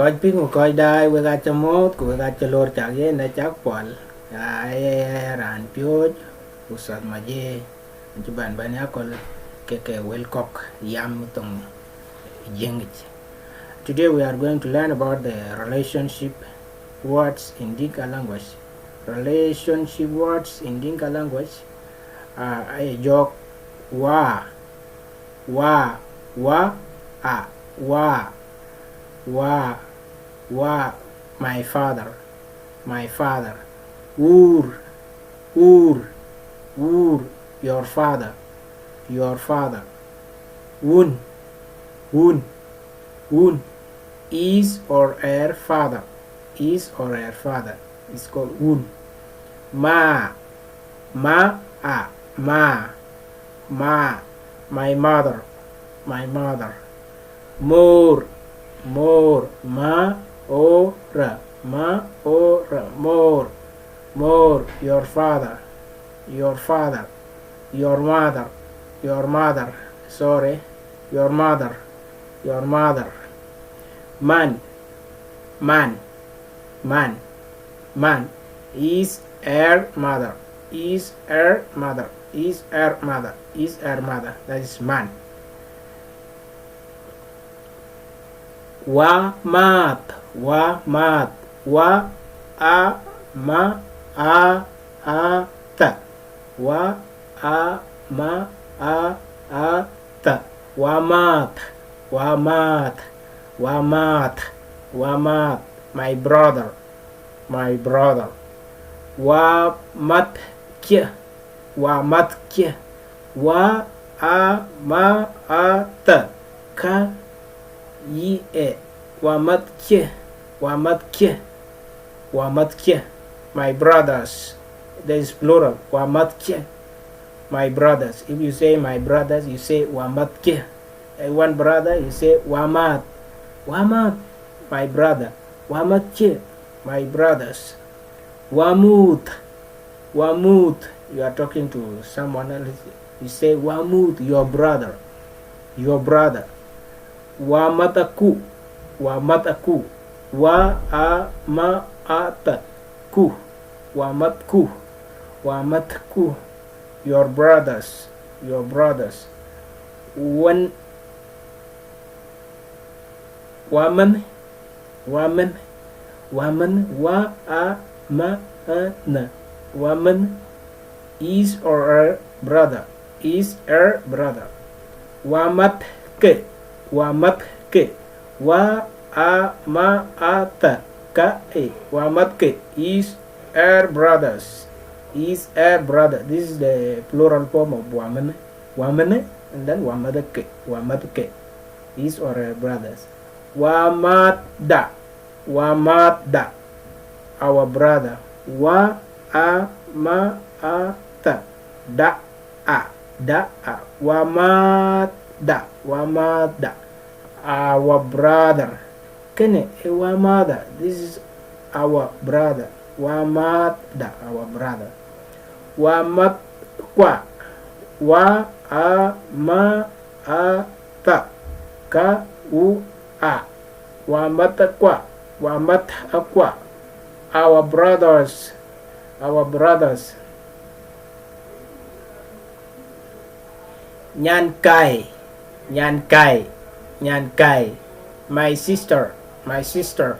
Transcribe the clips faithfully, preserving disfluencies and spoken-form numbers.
Kɔc piŋ ku kɔc daai, wek aca muɔ̈ɔ̈th ku wek aca lor, cak yen ë cak puɔl. Aa, ee raan piööc, Ustadh Maje, acï bɛ̈n bɛ̈n yaköl ke ke wël kɔ̈k yam thoŋ Jiëŋ yic. Today we are going to learn about the relationship words in Dinka language. Relationship words in Dinka language, aa, aye jɔɔk: wa, wa, wa, a, wa, wa, wa, my father, my father. Wur, wur, wur, your father, your father. Wun, wun, wun, his or her father, his or her father. It's called wun. Ma, ma, a, ma, ma, my mother, my mother. Mor, mor, ma, o, r, ma, o, r, mor, mor, your father, your father, your mother, your mother, sorry, your mother, your mother. Man, man, man, man, his, her mother, his, her mother, his, her mother, his, her mother. That is man. Wa math, wa math, wa, a, ma, a, a, th. Wa, a, ma, a, a, th. Wa math, wa math, wa math, wa math. My brother, my brother. Wa math kie, wa math kie. Wa, a, ma, a, th, ka, yi, e. Wa math kie, wa math kie, wa math kie. My brothers. There is plural. Wa math kie, my brothers. If you say my brothers, you say wa math kie. Eh, one brother, you say wa math, wa math, my brother. Wa math kie, my brothers. Wa muth, wa muth, you are talking to someone else. You say wa muth, your brother, your brother. Wa math aku, wa math aku. Wa, a, ma, a, th, ku. Wa math ku, wa math ku. Your brothers, your brothers. Wan, wa man, wa man, wa man, wa, a, ma, a, na. Wa man, his or her brother, his, her brother. Wa math ke, wa math ke. Wa, a, ma, a, th, ka, e. Wa math ke, his, her brothers, his, her brother. This is the plural form of wa man. Wa man, and then wa math ke, wa math ke, his or her brothers. Wa math da, wa math da, our brother. Wa, a, ma, a, th, da, a, da, a. Wa math da, wa math da, our brother. Kene e wa math da, this is our brother. Wa math da, our brother. Wa math kua, wa, a, ma, a, th, ka, u, a. Wa math kua, wa math akua. Our brothers, our brothers. Nyan kai, nyan kai, nyan kai. My sister, my sister.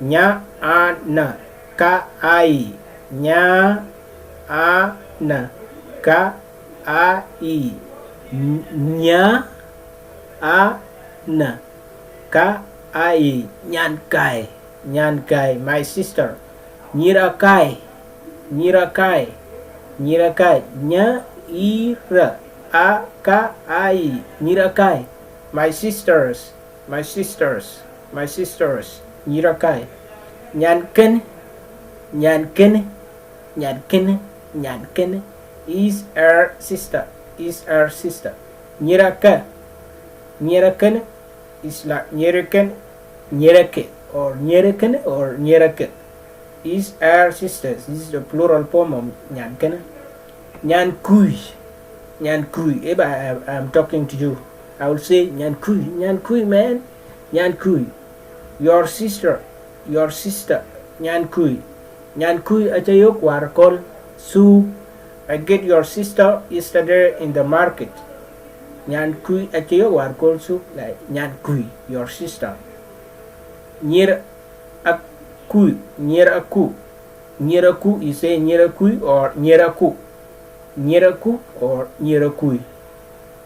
Nya, a, na, ka, a, i. Nya, a, na, ka, a, i. N-, nya, a, na, ka, a, i. Nyan kai, nyan kai, my sister. Nyira kai, nyira kai, nyira kai. Nya, i, ra, a, ka, a, i. Nyira kai, my sisters, my sisters, my sisters. Nyira kai. Nyan ken, nyan ken, nyan ken, nyan ken. Is her sister, is her sister. Nyira ke, nyira ken. It's like nyira ken, nyira ke, or nyira ken, or nyira ke. Is her sisters. This is the plural form of nyan ken. Nyan kui, nyan kui. If I am talking to you, I will say nyan kui, nyan kui, man, nyan kui. Your sister, your sister, nyankui. Nyankui aca yök wäär köl, Sue. I get your sister yesterday in the market. Nyankui aca yök wäär köl, Sue, like, nyankui, your sister. Nyir akui, nyir aku. Nyir aku, you say nyir akui or nyir aku. Nyir aku or nyir akui.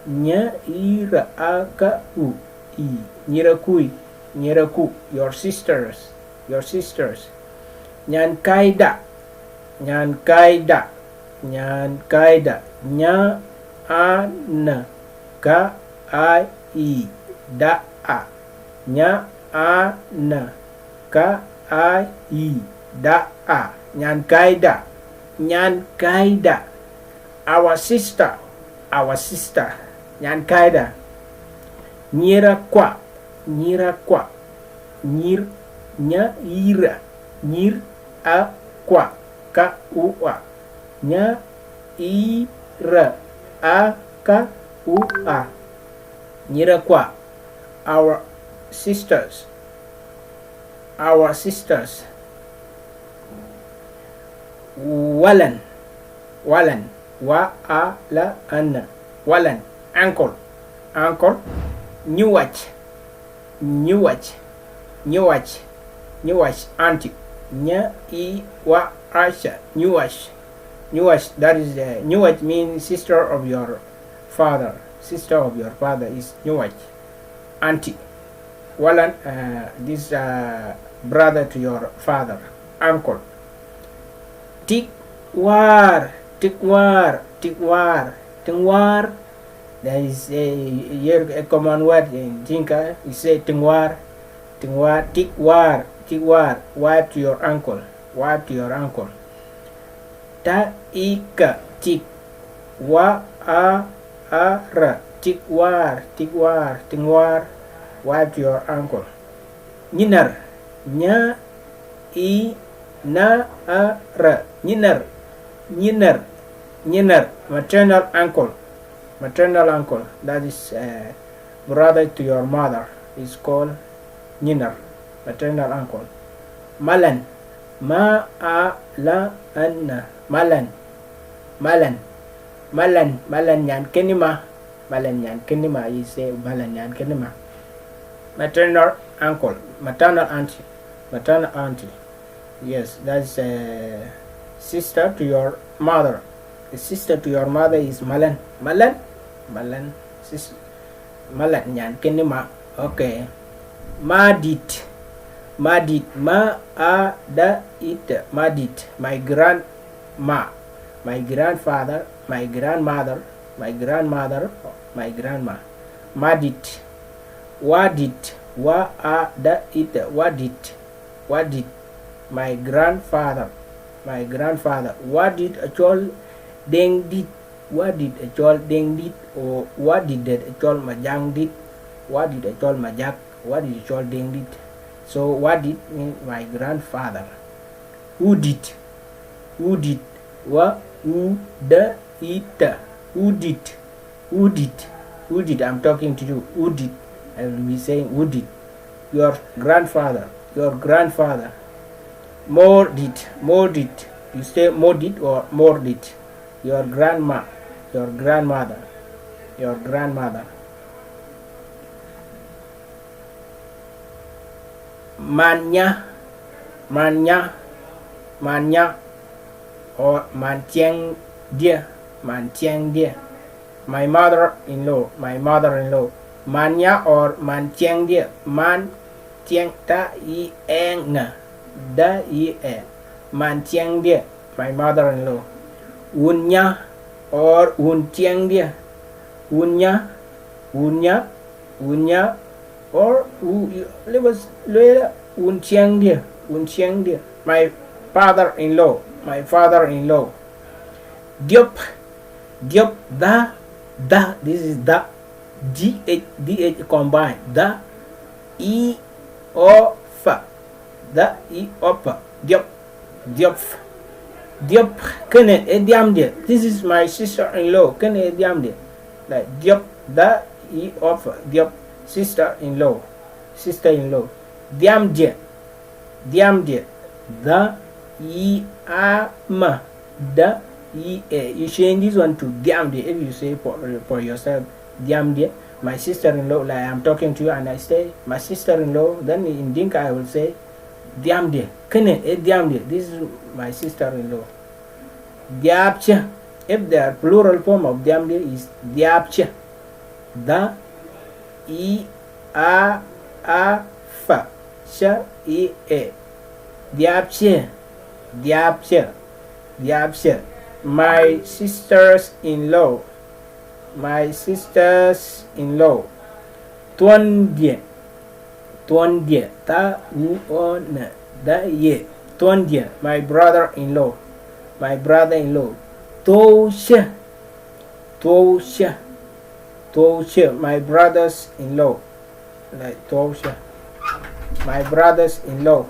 Nya, i, ra, a, ka, u, i. Nyir akui, nyir aku, your sisters, your sisters. Nyankaida, nyankaida, nyankaida. Nya, a, na, ka, a, i, da, a. Nya, a, na, ka, a, i, da, a. Nyankaida, nyankaida. Our sister, our sister. Nyankaida. Nyir akua, nyir akua. Nyir, nya, i, ra. Nyir akua, ka, u, a. Nya, i, ra, a, ka, u, a. Nyir akua. Our sisters, our sisters. Walan, walan. Wa, a, la, an, na. Walan, uncle, uncle. Nyuwac, nyuwac, nyuwac, nyuwac, auntie. Nya, i, wa, a, ca, nyuwac. Nyuwac, that is, uh, nyuwac means sister of your father. Sister of your father is nyuwac. Auntie. Walan, uh, this, uh, brother to your father, uncle. Tik war, tik war, tik war, tik war. There is a, here a common word in Dinka. You say ting war, ting war, tik war, tik war. Wife to your uncle, wife to your uncle. Ta, i, ka, tik. Wa, a, a, ra, tik war, tik war, ting war. Wife to your uncle. Nyinar. Nya, i, na, a, ra. Nyinar, nyinar, nyinar. Maternal uncle, maternal uncle. That is, uh, brother to your mother is called nyinar, maternal uncle. Malan. Ma, a, la, an, na. Malan, malan, malan, malan. Nyankëni ma. Malan, nyankëni ma, you say, malan, nyankëni ma. Maternal uncle, maternal auntie, maternal auntie. Yes, that's a sister to your mother. The sister to your mother is malan, malan, malan. Sis, malan, nyankëni ma. Okay. Madit, madit. Ma, a, da, it. Madit. My grandma, my grandfather, my grandmother, my grandmother, my grandma. Madit. Wadit. Wa, a, da, it. Wadit, wadit. My grandfather, my grandfather. Wadit acɔl Deŋdït. Wadit acɔl Deŋdït, or wadit det acɔl Majaŋdït. Wadit acɔl Majak. Wadit acɔl Deŋdït. So wadit means my grandfather. Wudit, wudit. Wa, u, da, it. Wudit, wudit, wudit. I'm talking to you. Wudit. I will be saying wudit. Your grandfather, your grandfather. Mordit, mordit. You say mordit or mordit. Your grandma, your grandmother, your grandmother. Manya, manya, manya. Or man tiɛŋdiɛ̈, man tiɛŋdiɛ̈. My mother-in-law, my mother-in-law. Manya or man tiɛŋdiɛ̈, man tiɛŋ, ta, i, ɛŋ, ŋa, da, i, ɛ. Man tiɛŋdiɛ̈, my mother-in-law. Wun nya or wun tiɛŋdiɛ̈. Wun nya, wun nya, wun nya. Or, let us, lueel, wun tiɛŋdiɛ̈, wun tiɛŋdiɛ̈. My father-in-law, my father-in-law. Diɔp, diɔp, dha, dha, this is dha. D H, D H combine. Dha, i, o, pha. Dha, i, o, pha. Diɔp, diɔp. Diɔp, kënë ë dhiamdiɛ̈. This is my sister-in-law. Kënë ë dhiamdiɛ̈. Like, diɔp, dha, i, o, pha. Diɔp, sister-in-law. Sister-in-law. Dhiamdiɛ̈. Dhiamdiɛ̈. Dha, i, a, ma, da, i, e. You change this one to dhiamdiɛ̈ if you say for, for yourself. Dhiamdiɛ̈. My sister-in-law, like, I'm talking to you and I say, "My sister-in-law," then in Dinka I will say, "Dhiamdiɛ̈." Kënë ë dhiamdiɛ̈. This is my sister-in-law. Dhiaapcë. If the plural form of dhiamdiɛ̈ is dhiaapcë. Dha, i, a, a, fa, cë, i, e. Dhiaapcë. Dhiaapcë. Dhiaapcë. My sisters-in-law. My sisters-in-law. Thuɔndiɛ̈. Thuɔndiɛ̈. Tha, u, o, n, da, ye. Thuɔndiɛ̈. My brother-in-law. My brother-in-law. Thuɔɔucë. Thuɔɔucë. Thuɔɔucë. My brothers-in-law. Like, thuɔɔucë. My brothers-in-law.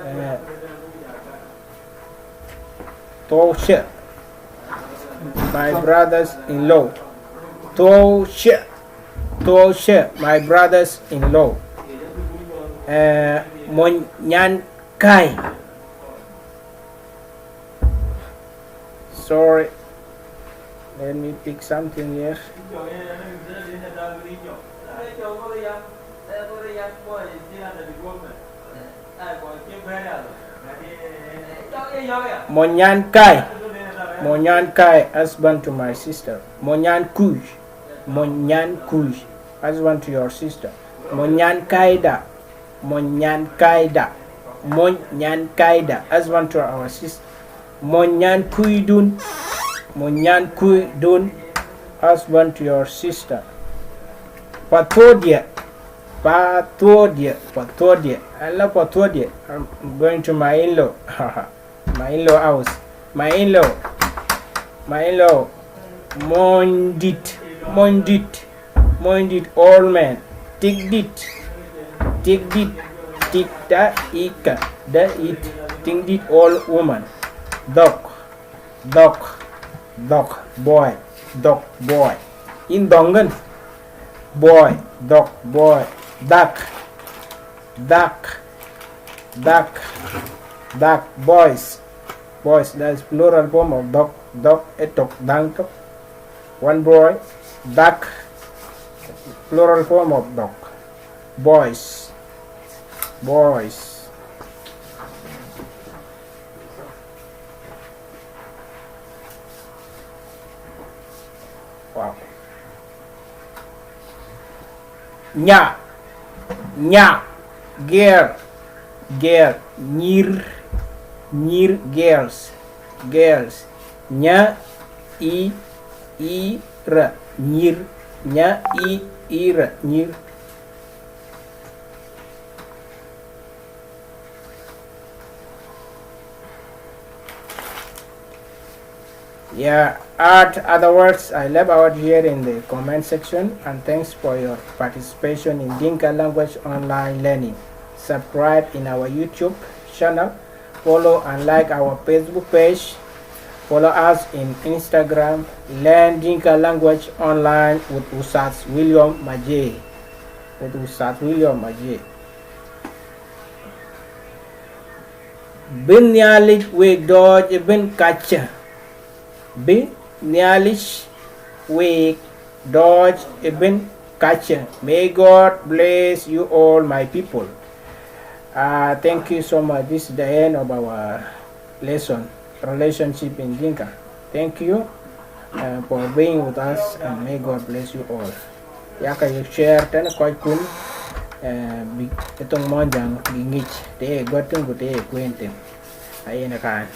Eh, thuɔɔucë. My brothers-in-law. Thuɔɔucë. Thuɔɔucë. My brothers-in-law. Eh, mony nyan käi. Sorry. Let me pick something here. Mony nyan käi. Mony nyan käi, husband to my sister. Mony nyan kuc. Mony nyan kuc, husband to your sister. Mony nyan käida. Mony nyan käida. Mony nyan käida, husband to our sister. Mony nyan kuidun. Mony nyan kuidun, husband to your sister. Pathuɔɔdiɛ̈. Pathuɔɔdiɛ̈. Pathuɔɔdiɛ̈. I love Pathuɔɔdiɛ̈. I'm going to my in-law. My in-law house. My in-law. My in-law. Monydït. Monydït. Monydït, old man. Tikdït. Tikdït. Tik, da, ika, da, it. Tikdït, old woman. Dhɔ̈k. Dhɔ̈k. Dhɔ̈k. Boy. Dhɔ̈k. Boy. Yïn dhɔ̈ŋ kën. Boy. Dhɔ̈k. Boy. Dhäk. Dhäk. Dhäk. Dhäk. Boys. Boys, that is plural form of dhɔ̈k. Dhɔ̈k ë tök, dhäŋ tök. One boy. Dhäk. Plural form of dhɔ̈k. Boys. Boys. Wow. Nya. Nya. Girl. Girl. Nyïr. Nyïr, girls. Girls. Nya, i, i, ra. Nyïr. Nya, i, i, ra. Nyïr. Yeah, add other words I left out here in the comment section, and thanks for your participation in Dinka Language Online Learning. Subscribe in our YouTube channel, follow and like our Facebook page, follow us in Instagram, Learn Dinka Language Online with Ustaz William Maje. With Ustaz William Maje. Bï Nhialic wek dɔɔc ëbën kacä. Bï Nhialic wek dɔɔc ëbën kacä. May God bless you all, my people. Uh, thank you so much. This is the end of our lesson, relationship in Dinka. Thank you, uh, for being with us, and may God bless you all. Yakë yek share tënë kɔckun, eh, bïk ë thoŋ Muɔnyjäŋ bï ŋic të ye gɔ̈t thïn ku të ye kueen thïn. Ayen ë kaan.